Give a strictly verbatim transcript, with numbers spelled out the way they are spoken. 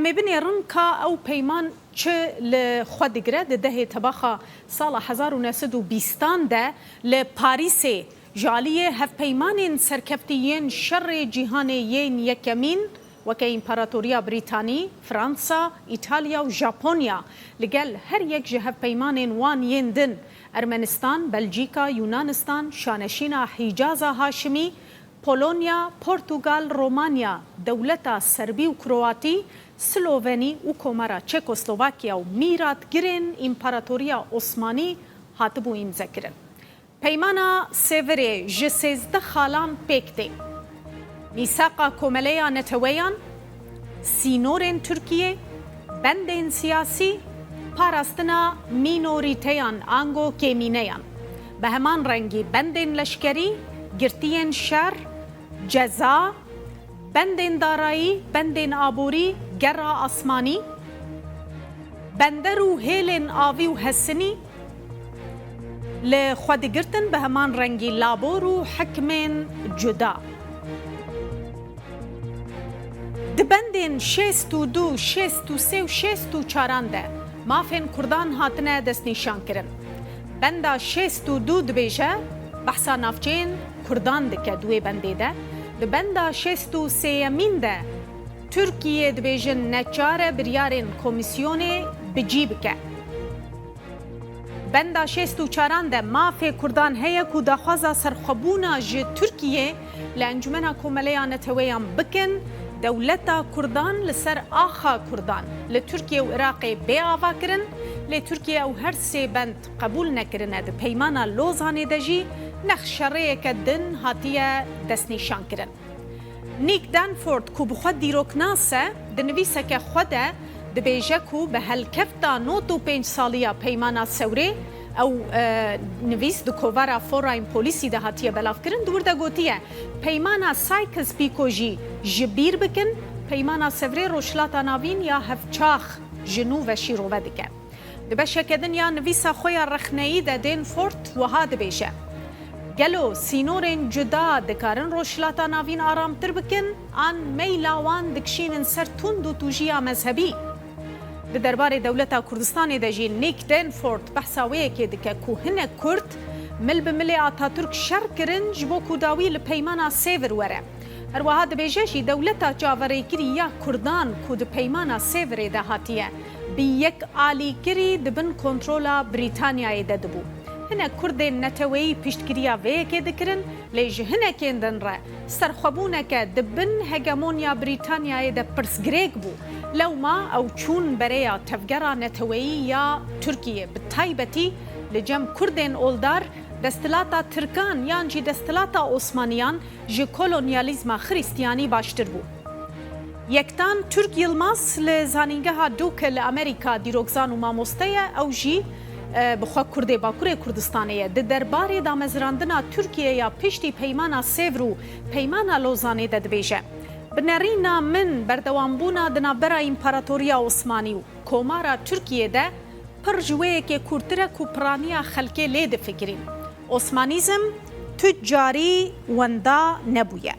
Em ê binêrin ka ew peyman çi li xwe digire. Di dehê tebaxa sala hezar û neh sed û bîstan de li Parîsê ji aliyê hevpeymanên serkeftî yên şerê cîhanê yên yekemîn, weke Împaratoriya Brîtanî, Fransa, Îtalya û Japonya, li gel her yek ji hevpeymanên wan yên din, Ermenistan, Belcîka, Yunanistan, Şaneşîna Hîcaza Haşimî, Polonya, Portugal, Romanya, Dewleta Serbî û Kroatî, Slovenî û Komara Çekoslovakya û mîratgirên Împaratoriya Osmanî hatibû îmzekirin. Peymana Sêvirê ji sêzdeh xalan pêk tê. Mîsaqa Komeleya Neteweyan, sînorên Tirkiyê, bendên siyasî, parastina mînorîteyan ango kêmîneyan. Bi heman rengî bendên leşkerî, girtiyên şer, ceza, bendên darayî, bendên aborî, gera asmanî, bender û hêlên avî û hesinî li xwe digirtin, bi heman rengî labor û hikmên cuda. Di bendên şêst û du, şêst û sê û şêst û çaran de mafên Kurdan hatine destnîşankirin. Benda şêst û du dibêje, behsa navçeyên Kurdan dike di wê bendê de. Di benda şêst û sêyemîn de Tirkiye dibêjin neçar e biryarên komîsyonê bi cî bike. Benda şêst û çaran de mafê Kurdan heye ku daxwaza serxwebûna ji Tirkiye li Encûmena Komeleya Neteweyan bikin, dewleta Kurdan li ser axa Kurdan li Tirkiye û Iraqê bê avakirin, lê Tirkiye ew her sê bend qebûl nekirine. Di Peymana Lozanê de jî nex şerêyeke din hatiye destnîşankirin. Nick Danford ku bi xwe dîroknas e, di nivîseke xwe de dibêje ku bi helkefta nod û pênc saliya Peymana Sewrê, ew, e, nivîs di kovara Foreign Policy de hatiye belavkirin, di wir de gotiye, Peymana Sykes-Picot jî ji bîr bikin, Peymana Sewrê Rojhilata Navîn ya hevçax ji nû ve şîrove dike. Di beşeke din ya nivîsa xwe ya rexneyî de Danford wiha dibêje, Gelo sînorên cuda dikarin Rojhilata Navîn aramtir bikin, an meyla wan dikişînin ser tund û tûjiya mezhebî? Di derbarê dewleta Kurdistanê de jî Nick Danford behsa wê yekê dike ku hinek Kurd mil bi milê Ataturk şer kirin ji bo ku dawî li Peymana Sêvir were. Her wiha dibêje jî dewleta çaverêkirî ya Kurdan ku di Peymana Sêvirê de hatiye bi yek alîkirî di bin kontrola Brîtanyayê de dibû. Hinek Kurdên neteweyî piştgiriya vê yekê dikirin, lê ji hinekên din re serxwebûneke di bin hegemonya Brîtanyayê de pirsgirêk bû. Lewma ew çûn bereya tevgera neteweyî ya Tirkiyê, bi taybetî li cem Kurdên oldar, desthilata Tirkan yan jî desthilata Osmaniyan ji kolonyalîzma Xristiyanî baştir bû. Yektan Türk Yılmaz li Zanîngeha Duke li Amerîka dîrokzan û mamoste ye. Ew jî, e, bi xwe Kurdê Bakurê Kurdistanê ye. Di derbarê damezrandina Tirkiye ya piştî Peymana Sêvr û Peymana Lozanê de dibêje, Bi nerîna min, berdewambûna di navbera Împaratoriya Osmanî û Komara Tirkiyê de pir ji wê yekê kûrtir e ku piraniya xelkê lê difikirîn. Osmanîzm tu carî wenda nebûye.